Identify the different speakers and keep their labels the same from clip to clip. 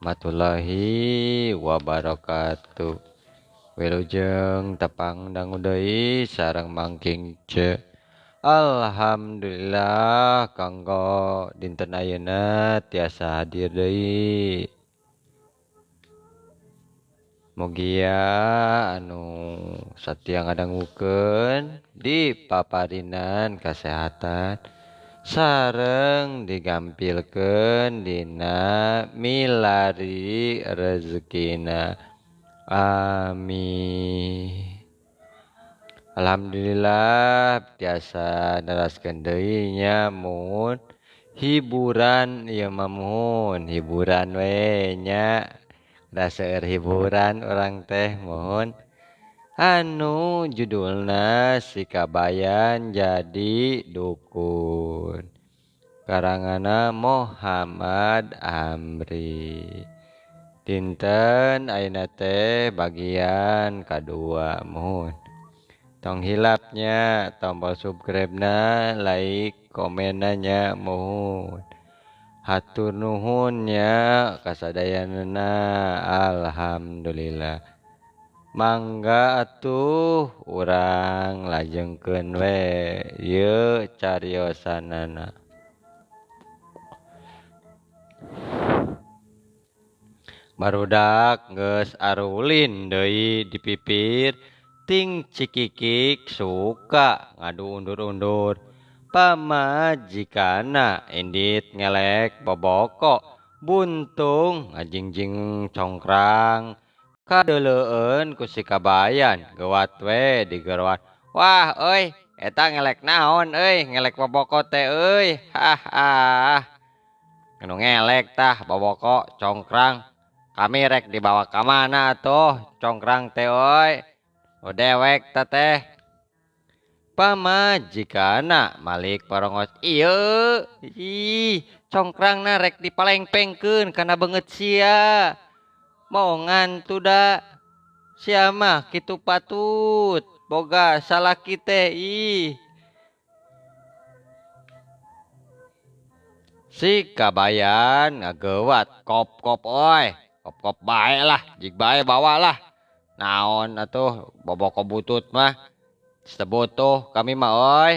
Speaker 1: Warahmatullahi wabarakatuh. Wilujeng tepang dangu deui sareng Mang Kingce. Alhamdulillah kanggo dinten ayeuna tiasa hadir deui. Mugia anu satia ngadangukeun di paparinan kasehatan sareng digampilkeun dina milari rezekina. Amin. Alhamdulillah tiasa neraskeun deui nya mun hiburan ieu mah muhun hiburan we nya. Da seueur hiburan urang teh muhun anu judulna Si Kabayan Jadi Dukun karanganna Muhammad Amri. Dinten ayeuna teh bagian kadua muhun. Tong hilapnya tombol subscribe-na, like, komenna nya muhun. Hatur nuhun nya kasadayanana. Alhamdulillah. Mangga atuh urang lajengkeun we ieu cariosanana. Barudak geus arulin deui di pipir ting cikikik suka ngadu undur-undur. Pamajikanna indit ngelek boboko buntung ngajingjing congkrang kadeuleueun ku si Kabayan geuwat we digeroan. Wah euy eta ngelek naon euy ngelek boboko teh euy haha. Anu ngelek tah boboko congkrang kami rek dibawa ka mana atuh congkrang teh euy. Nu dewek ta teh. Pamajikanna malik parongos ieu ih congkrangna rek dipalengpengkeun kana beungeut sia. Maongan tuda sia mah kitu patut boga salaki teh ih. Si Kabayan ngageuwat kop-kop oy kop-kop bae lah jig bae bawa lah naon atuh boboko butut mah sebutuh kami mah oy.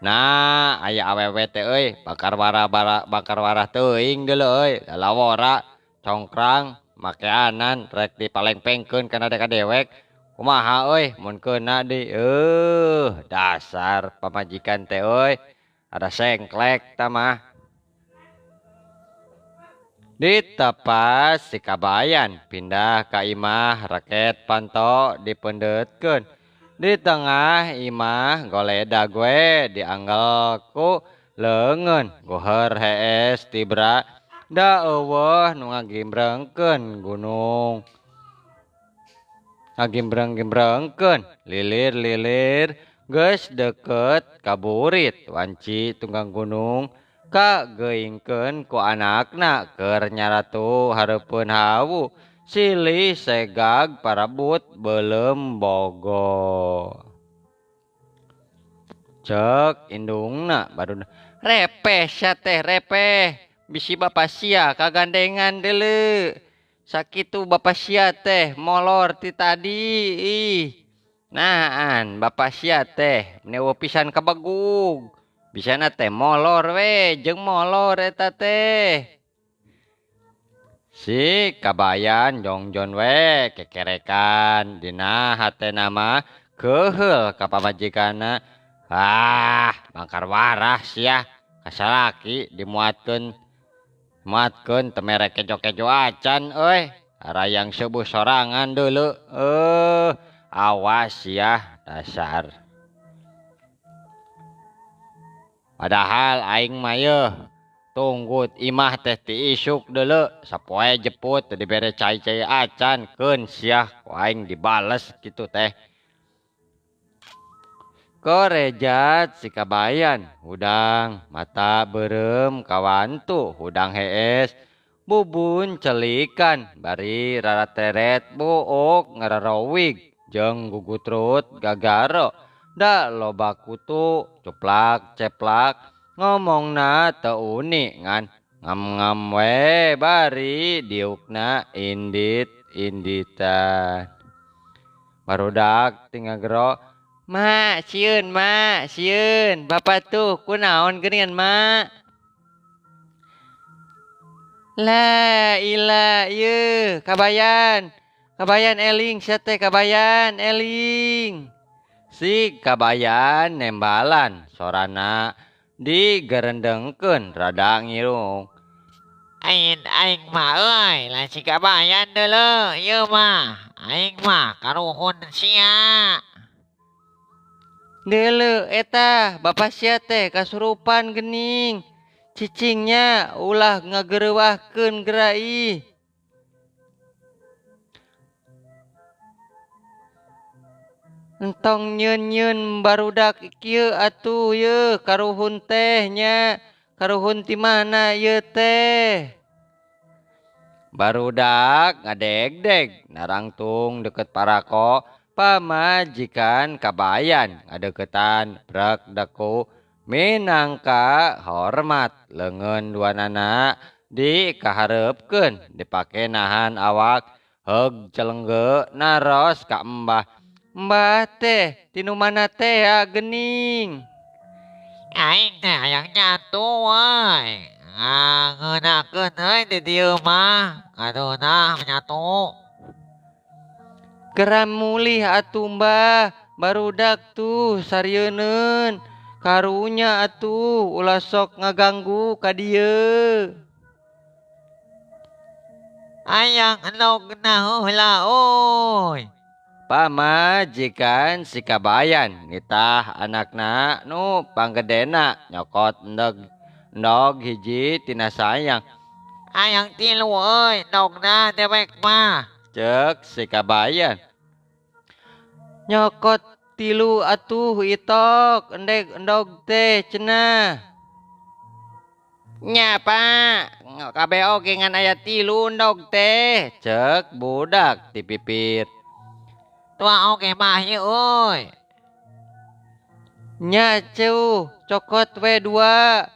Speaker 1: Nah aya awewe teh euy bakar warah bakar warah teuing deuleu euy lalawora congkrang makeanan rek dipalengpengkeun kana deka dewek kumaha euy mun keuna deui dasar pamajikan teh euy ada sengklek tah mah. Ditepas si Kabayan pindah ka imah raket panto dipeundetkeun. Di tengah imah goledag we dianggel ku leungeun goher hees tibra da eueuh nu ngagimbrengkeun gunung. Ngagimbreng-gimbrengkeun lilir-lilir geus deukeut ka burit wanci tunggang gunung kageuingkeun ku anakna keur nyaratu hareupeun hawu silih segag parabut beuleum bogo. Ceuk indungna baruna repeh sia teh repeh bisi bapa sia kagandengan deuleu sakitu bapa sia teh molor ti tadi ih. Naan bapa sia teh meni eueuh pisan kabegug. Bisana teh molor we jeung molor eta teh. Si Kabayan jongjon we kekerekan dina hatena mah keuheul ka pamajikanna. Ah bangkar warah sia ka salaki dimuatkeun muatkeun teu mere kejo-kejo acan euy. Arayang seubuh sorangan deuleu awas sia dasar. Padahal aing mah yeuh tunggut imah teh ti isuk deuleu sapoe jeput teu dibere cai-cai acan keun sia ku aing dibales kitu teh. Korejat si Kabayan hudang mata beureum kawantu hudang hees bubun celikan bari rarateret buuk ngararowig jeung gugutrut gagaro. Da loba kutu cuplak ceplak ngomongna teu uni ngan Ngam-ngam we bari diukna indit-inditan. Barudak tinggal gero, "Mak, sieun, mak, sieun. Bapak tuh kunaon geuningan, mak?" La ilah ieu, Kabayan. Kabayan eling sia teh, Kabayan eling. Si Kabayan nembalan sorana digerendengkeun rada ngirung.
Speaker 2: Aing aing mah euy, lain si Kabayan deuleu ieu mah. Aing mah karuhun sia.
Speaker 1: Deuleu eta bapa sia teh kasurupan geuning. Cicingnya ulah ngagereuwahkeun geura ih. Entong nyeun-nyeun barudak kieu atuh yeuh karuhun teh nya. Karuhun ti mana ieu teh? Barudak ngadegdeg narangtung deket parako pamajikan Kabayan ngadeukeutan brek deku minangka hormat leungeun duanana dikahareupkeun dipake nahan awak heug celengge naros ka embah. Mbah teh tinu mana teh ya geuning?
Speaker 2: Aing teh hayang nyatu euy. Ngeunakeun euy di dieu mah. Aduh nah nyatu.
Speaker 1: Geram mulih atuh mbah, barudak tuh sarieun. Karunya atuh ulah sok ngaganggu ka dieu.
Speaker 2: Hayang endogna heula euy.
Speaker 1: Pamajikan si Kabayan nitah anakna nu panggedena nyokot endog hiji tina sayang.
Speaker 2: Hayang tilu euy endogna dewek mah.
Speaker 1: Ceuk si Kabayan. Nyokot tilu atuh itok endeg endog teh cenah. Nya Pak, kabeh oge ngan aya tilu endog teh, ceuk budak ti pipir.
Speaker 2: Tua oge mah ieu euy.
Speaker 1: Nya ceuh, cokot we dua.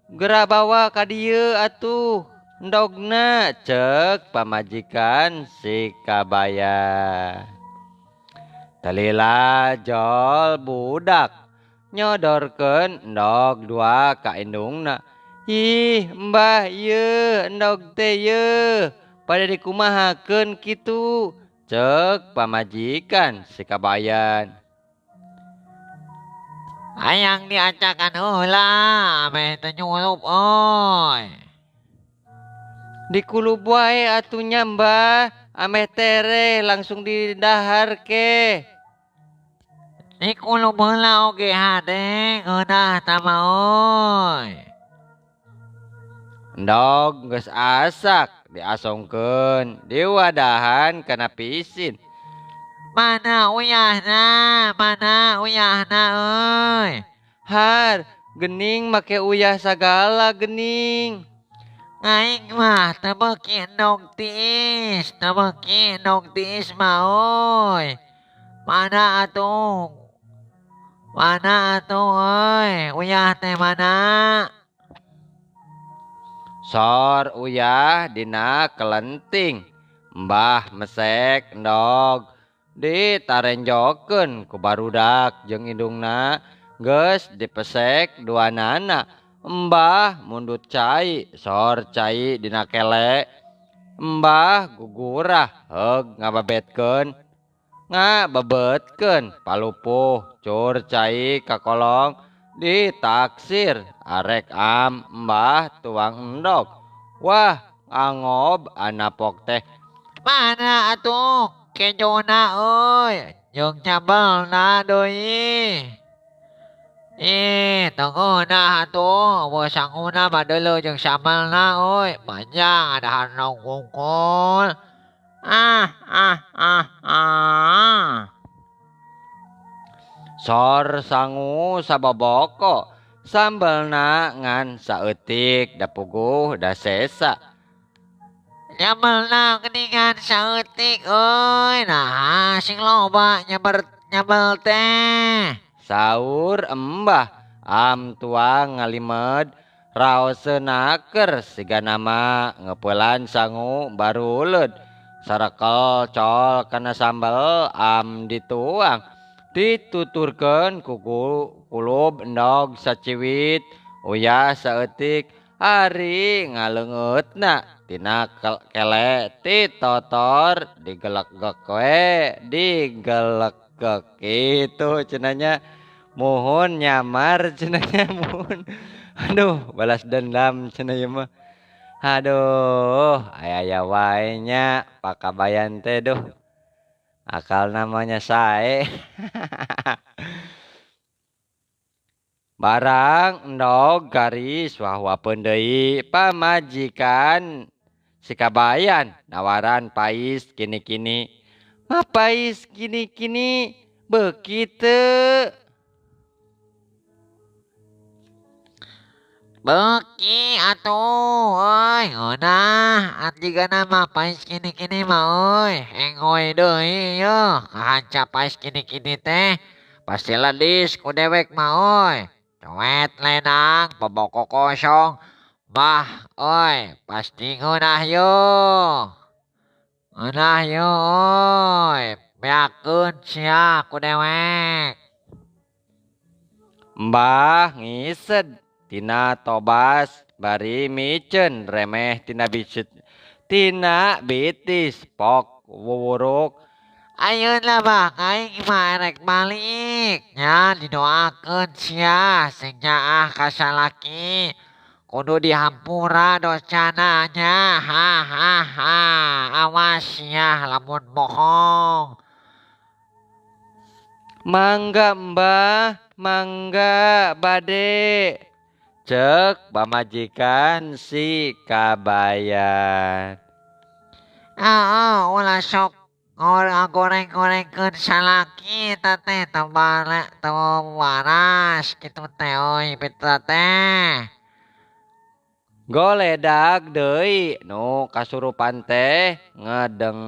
Speaker 1: Geura bawa ka dieu atuh endogna, ceuk pamajikan si Kabayan. Talila jol budak nyodorkeun endog dua ka indungna. Ih, mbah ieu endog teh ieu, pada dikumahakeun kitu, ceuk pamajikan si Kabayan.
Speaker 2: Hayang diacakan heula ameh teu nyulup euy.
Speaker 1: Dikulub wae atuh nya mbah, ameh tereh langsung didahar ke.
Speaker 2: Dikulub heula oge hade ngeunah tah mah euy.
Speaker 1: Endog geus asak diasongkeun diwadahan kana pisin.
Speaker 2: Mana uyahna, mana uyahna euy.
Speaker 1: Har, gening make uyah sagala gening.
Speaker 2: Aing mah teu beuki endog tiis, teu beuki endog tiis mah euy. Mana atuh? Mana atuh euy, uyah teh mana?
Speaker 1: Sor uyah dina kelenting. Mbah mesek endog ditarenjokeun ku barudak jeung indungna geus dipesek duanana. Mbah mundut cai, sor cai dina kele. Mbah gugurah heug ngababetkeun, ngabebetkeun palupuh cur cai ka kolong ditaksir arek am mbah tuang endog. Wah, angob anapok teh.
Speaker 2: Mana atuh kejona euy, jeung sambelna deui. Ih, tengeunah atuh, eueuh sanguna mah deuleu jeung sambelna euy, panjang dahar endog wungkul. Ah ah ah ah.
Speaker 1: Sor sangu saboboko, sambelna ngan saeutik da puguh da sesa.
Speaker 2: Sambelna geuningan saeutik euy, naha sing loba nyabel teh.
Speaker 1: Saur embah am tuang ngalimed Raoseun naker siga nama ngepeulan sangu baruleud. Sarekel col kana sambel am dituang. Dituturkeun ku kulub endog saciwit uyah saeutik ari ngaleungeutna tina kele ti totor digelegek we digelegek kitu cenah nya. Muhun nyamar cenah nya muhun. Aduh balas dendam cenah ieu mah. Aduh aya-aya wae nya pakabayan teh duh. Akal namanya sae. Barang endog garis wah-wapeun deui pamajikan si kabayan nawaran pais kini-kini. Mah pais kini-kini beuki teu.
Speaker 2: Beuki atuh euy ngeunah jigana mah pais kini-kini mah euy engoy deui yeuh kahanca pais kini-kini teh pasti ledis ku dewek mah euy. Coet lenang boboko kosong bah euy pasti ngeunah yeuh. Ngeunah yeuh euy beakeun sia ku dewek.
Speaker 1: Mbah ngised tina tobas bari miceun remeh tina bicet tina bitis pok wuwuruk.
Speaker 2: Ayeuna bah aing mah erek balik nya didoakeun sia sing nyaah ka salaki kudu dihampura dosana nya ha ha ha awas sia lamun bohong.
Speaker 1: Mangga mbah mangga bade cek pamajikan si kabayan.
Speaker 2: Ah ulah sok goreng-gorengkeun salaki eta teh teu waras kitu teh euy pita teh.
Speaker 1: Goledag deui nu kasurupan teh ngedeng.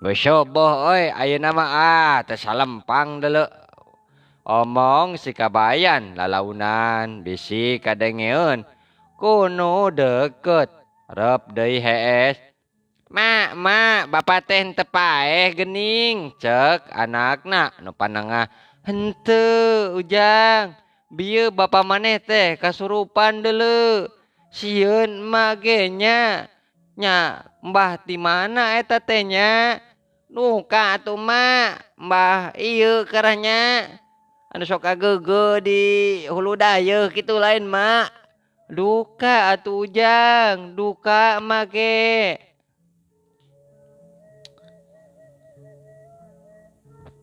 Speaker 1: Geus soboh euy ayeuna mah ah teh salempang deuleu. Omong si kabayan lalaunan bisi kadengeun ku nu deukeut rep deui hees. Mak, mak, bapak teh henteu paeh geuning, cek anakna nu panengah. Henteu, Ujang. Bieu bapa maneh teh kasurupan deuleu. Sieun emak ge nya. Nya, mbah ti mana eta teh nya? Duka atuh mak, mbah ieu karahnya. Anu sok kageugeuh di hulu dayeuh kitu lain mak. Duka atuh Ujang, duka emak ge.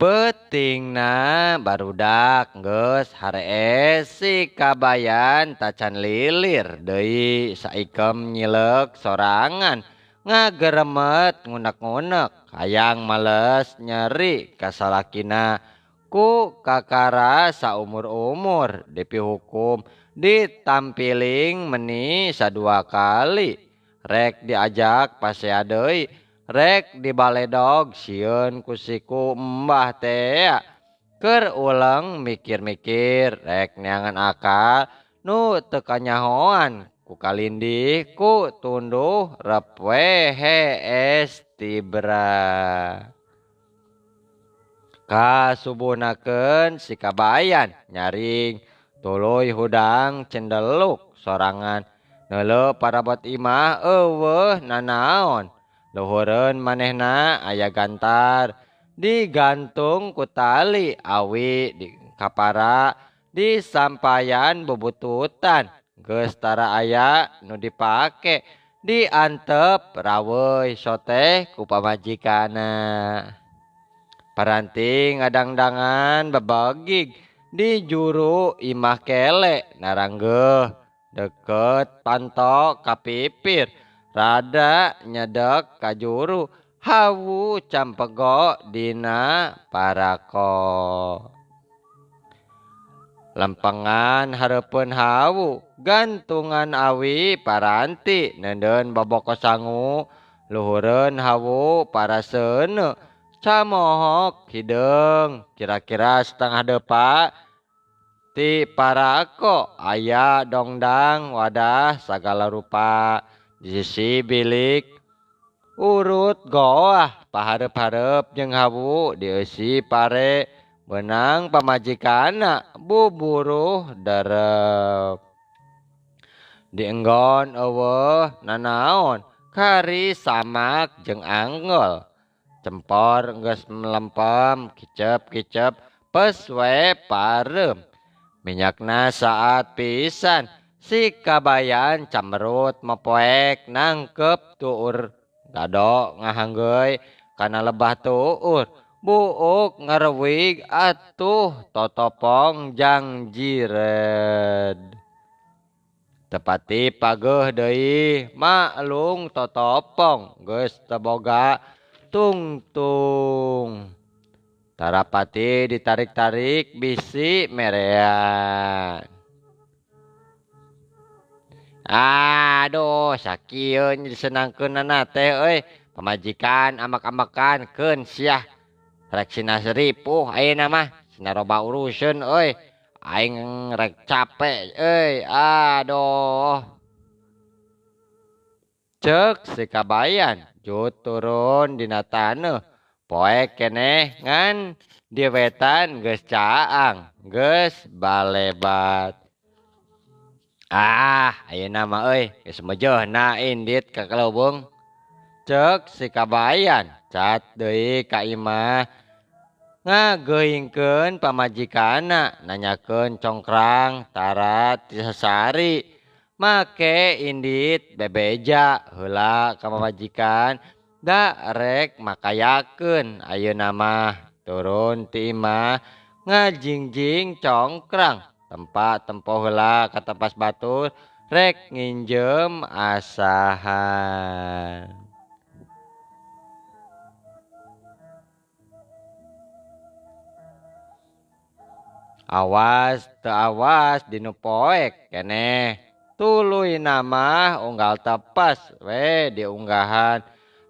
Speaker 1: Peutingna barudak geus harees si kabayan tacan lilir deui saikem nyileuk sorangan ngageremet ngunek-ngunek hayang males nyeri ka salakina ku kakara saumur-umur dipihukum ditampiling meni sadua kali rek diajak pasea deui rek dibaledog sieun ku siku mbah tea keur uleng mikir-mikir rek neangan akal nu teu kanyahoan ku kalindih ku tunduh rep we hees tibra. Kasubuhnakeun si kabayan nyaring tuluy hudang cendeluk sorangan neuleuh parabot imah eueuh nanaon. Luhureun manehna aya gantar digantung ku tali awi di kapara disampayan bubututan geus tara aya nu dipake diantep raweuy soteh ku pamajikanna. Paranti ngadangdangan babagig di juru imah kele naranggeuh deket panto ka pipir rada nyedek ka juru hawu campego dina parako. Lempengan hareupeun hawu gantungan awi paranti neundeun boboko sangu luhureun hawu paraseuneu camohok hideung kira-kira setengah depa ti Ti parako aya dongdang wadah sagala rupa di sisi bilik urut goah pahareup-hareup jeung hawu dieusi pare beunang pamajikanna buburuh derep. Dienggon eueuh nanaon kari samak jeung anggol. Cempor geus melempem kicep-kicep pes we pareum. Minyakna saat pisan si Kabayan camerut mopoek nangkep tuur gado ngahanggeuy kana lebah tuur buuk ngarewig atuh totopong jang jired. Tepati pageuh deui maklung totopong geus teboga tungtung. Tarapati ditarik-tarik bisi merean. Aduh, sakieu disenangkeunana teh euy. Pamajikan amak-amakan keun siah. Rek sina ripuh ayeuna mah, sina loba uruseun euy. Aing rek capek euy. Aduh. Ceuk si Kabayan jut turun dina taneuh. Poek keneh ngan diwetan geus caang, geus balebat. Ah, ayeuna mah euy, geus mejeuhna indit ka kaleuweung. Ceuk si Kabayan cat deui ka imah ngageuingkeun pamajikanna nanyakeun congkrang tara tisasari. Make indit bebeja heula ka pamajikan da rek makayakeun ayeuna mah turun ti imah ngajingjing congkrang tempat tempo heula ka tepas batur rek nginjem asahan. Awas teu awas dinu poek keneh tuluy mah unggal tepas we diunggahan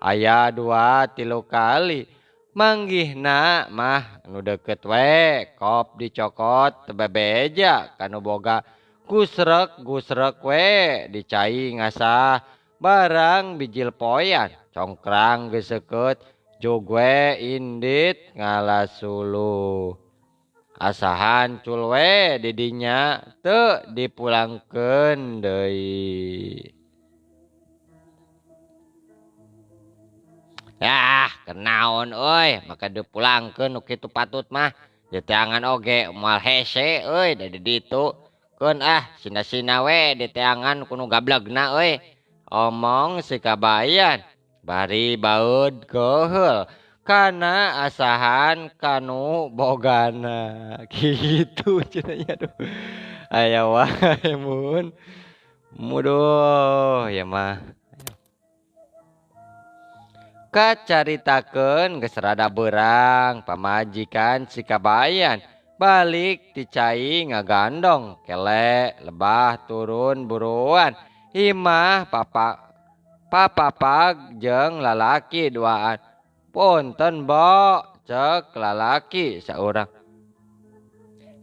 Speaker 1: aya 2-3 kali manggihna mah nu deukeut we kop dicokot teu bebeja kanu boga gusrek-gusrek we dicai ngasah barang bijil poyan congkrang geus seukeut jug we indit ngalasuluh. Asahan cul we didinya teu dipulangkeun deui. Yah, kenaon euy, maka dipulangkeun nu kitu patut mah. Diteangan oge moal hese euy da di ditu. Keun ah, sina-sina we diteangan ku nu gablegna euy. Omong si Kabayan bari baeud keuheul kana asahan kanu bogana. Kitu cenah nya aduh. Aya wae mun. Muduh ieu mah. Kacaritakeun geus rada beurang pamajikan si Kabayan balik ti cai ngagandong kele lebah turun buruan imah papapag jeung lalaki duaan. Punten bo, cek lalaki saurang.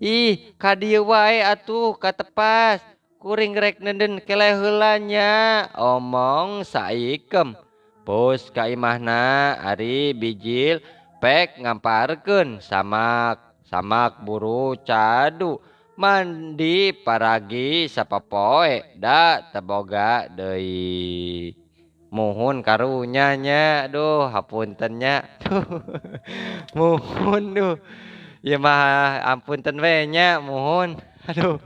Speaker 1: Ih, ka dieu wae atuh katepas. Kuring rek nenden kele heula nya, omong saikem. Pus ka imahna ari bijil pek ngamparkeun samak samak buru cadu mandi paragi sapopoe da teboga deui. Muhun karunya nya, duh hapunten nya. Muhun duh. Ieu mah ampunten we nya muhun. Aduh.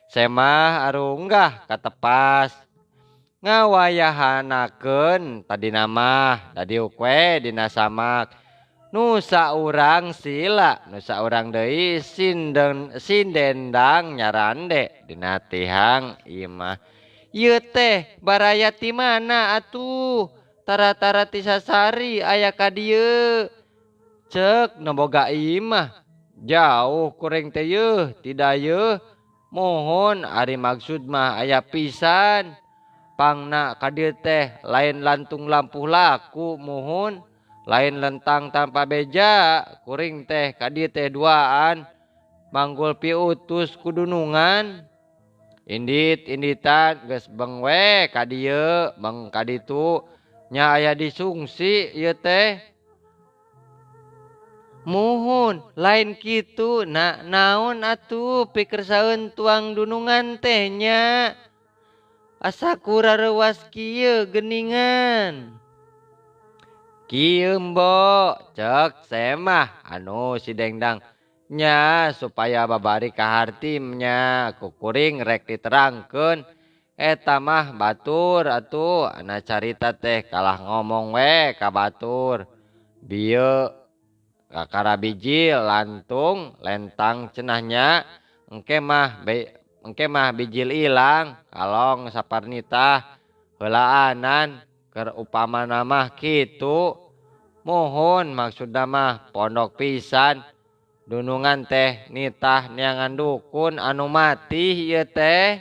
Speaker 1: Semah arunggah katepas. Ngawayahanakeun tadina mah dadiuk we dina samak. Nu saurang sila, nu saurang deui sindendang nyarande dina tihang imah. Ieu teh baraya ti mana atuh? Tara-tara ti sasari aya ka dieu. Ceuk nu boga imah. Jauh kuring teh yeuh, ti dayeuh. Mohon ari maksud mah aya pisan. Pangna ka dieu teh lain lantung lampuh laku muhun, lain lentang tanpa beja, kuring teh ka dieu teh duaan. Manggul piutus ku dunungan. Indit-inditan geus beng we ka dieu, beng ka ditu. Nya aya disungsi ieu teh. Muhun lain kitu na naon atuh pikersaeun tuang dunungan teh nya. Asa kurareuwas kieu geuningan. Kieu mbok cek semah anu si Dengdang. Nya supaya babari kaharti nya kukuring rek diterangkeun. Eta mah batur atuh ana carita teh kalah ngomong we ka batur. Bieu kakara bijil lantung lentang cenahnya engke mah engke mah bijil ilang kalong saparnitah heulaanan keur upamana mah kitu. Mohon maksudna mah pondok pisan dunungan teh nitah neangan dukun anu mati ieu teh.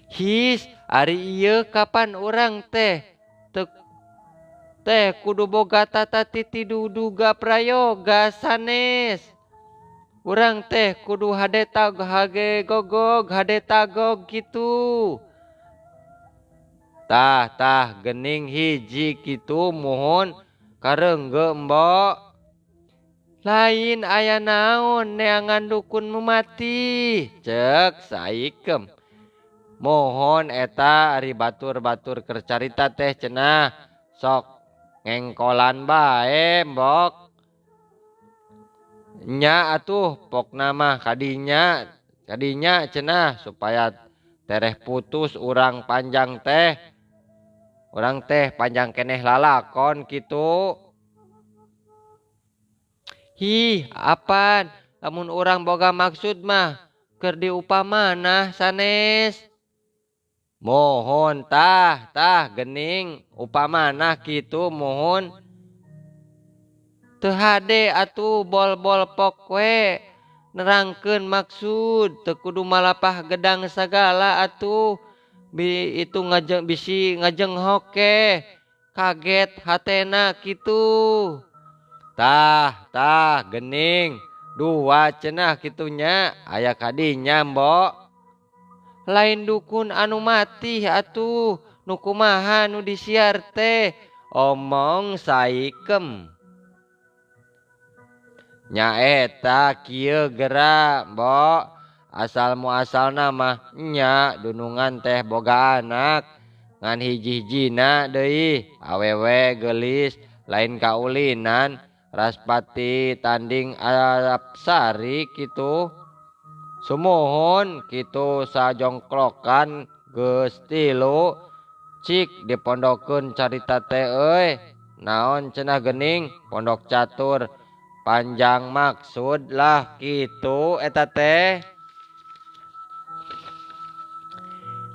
Speaker 1: His ari ieu kapan urang teh teh kudu boga tata titi duduga prayoga sanes. Urang teh kudu hade tag hage gogog hade tagog kitu. Tah tah gening hiji kitu muhun kareungge mbok. Lain aya naon neangan dukun nu mati cek saikem. Mohon eta ari batur-batur keur carita teh cenah sok ngengkolan bae mbok. Nya atuh pokna mah kadinya kadinya cenah supaya tereh putus urang panjang teh. Urang teh panjang keneh lalakon kitu. Hi apan lamun urang boga maksud mah keur diupamanah sanes. Mohon tah tah gening upamanah kitu mohon. Teu hade atuh bol-bol pok we nerangkeun maksud teu kudu malapah gedang sagala atuh bi itu ngajeng bisi ngajenghok ke kaget hatena kitu. Tah tah gening dua cenah kitunya aya kadinya mbok. Lain dukun anu mati atuh nu kumaha nu disiar teh omong saikem. Nya eta kieu geura mbok asal muasalna mah nya dunungan teh boga anak ngan hiji-hijina deui awewe geulis lain kaulinan raspati tanding Apsari kitu. Sumuhun kitu sajongklokan geus tilu cik dipondokeun carita teh euy. Naon cenah geuning pondok catur panjang maksud lah kitu eta teh.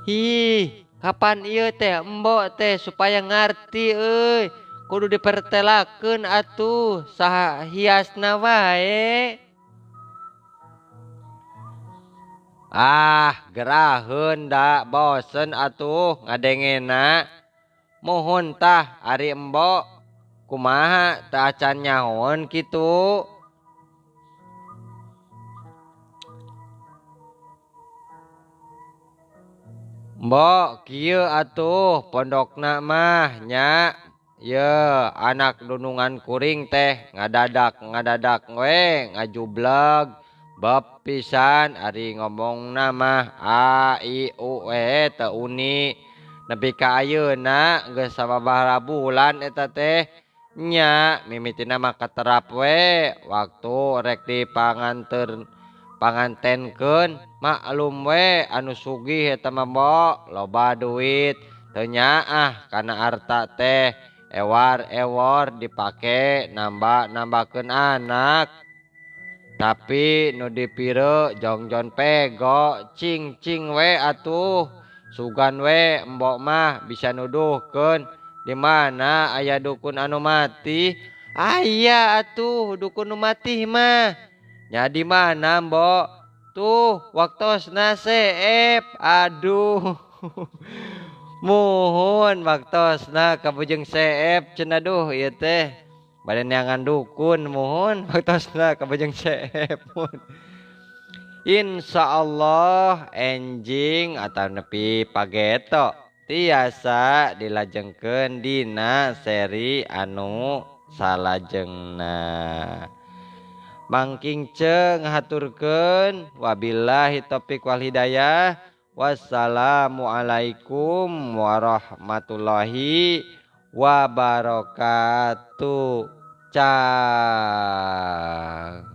Speaker 1: Hi, kapan ieu teh embok teh supaya ngarti euy. Kudu dipertelakeun atuh saha hiasna wae. Ah, geraheun da bosen atuh ngadengena. Mohon tah ari embok kumaha teu acan nyahoeun kitu. Mbok kieu atuh pondokna mah nya. Ye anak dunungan kuring teh ngadadak ngadadak we ngajubleg bab pisan ari ngomongna mah a i u e teu uni. Nepi ka ayeuna geus sababaraha bulan eta teh nya mimitina mah katerap we waktu rek dipanganter pangantenkeun maklum we anu sugih eta mah mbok loba duit teu nyaah kana harta teh ewar-ewor dipake nambah-nambahkeun anak. Tapi nu dipireu jongjon pego cing-cing we atuh sugan we embok mah bisa nuduhkeun di mana aya dukun anu mati. Aya atuh dukun nu mati mah. Nya di mana mbok? Tuh waktosna seep. Aduh. Muhun waktosna ka Bujeng Seep cenah, duh ieu teh bade neangan dukun. Muhun waktosna ka Bujeng Seep. Insyaallah enjing atau nepi pageto tiasa dilajengkeun dina seri anu salajengna. Mang Kingce ngahaturkeun, wabillahi taufik wal hidayah. Wassalamualaikum warahmatullahi wabarakatuh. Cang.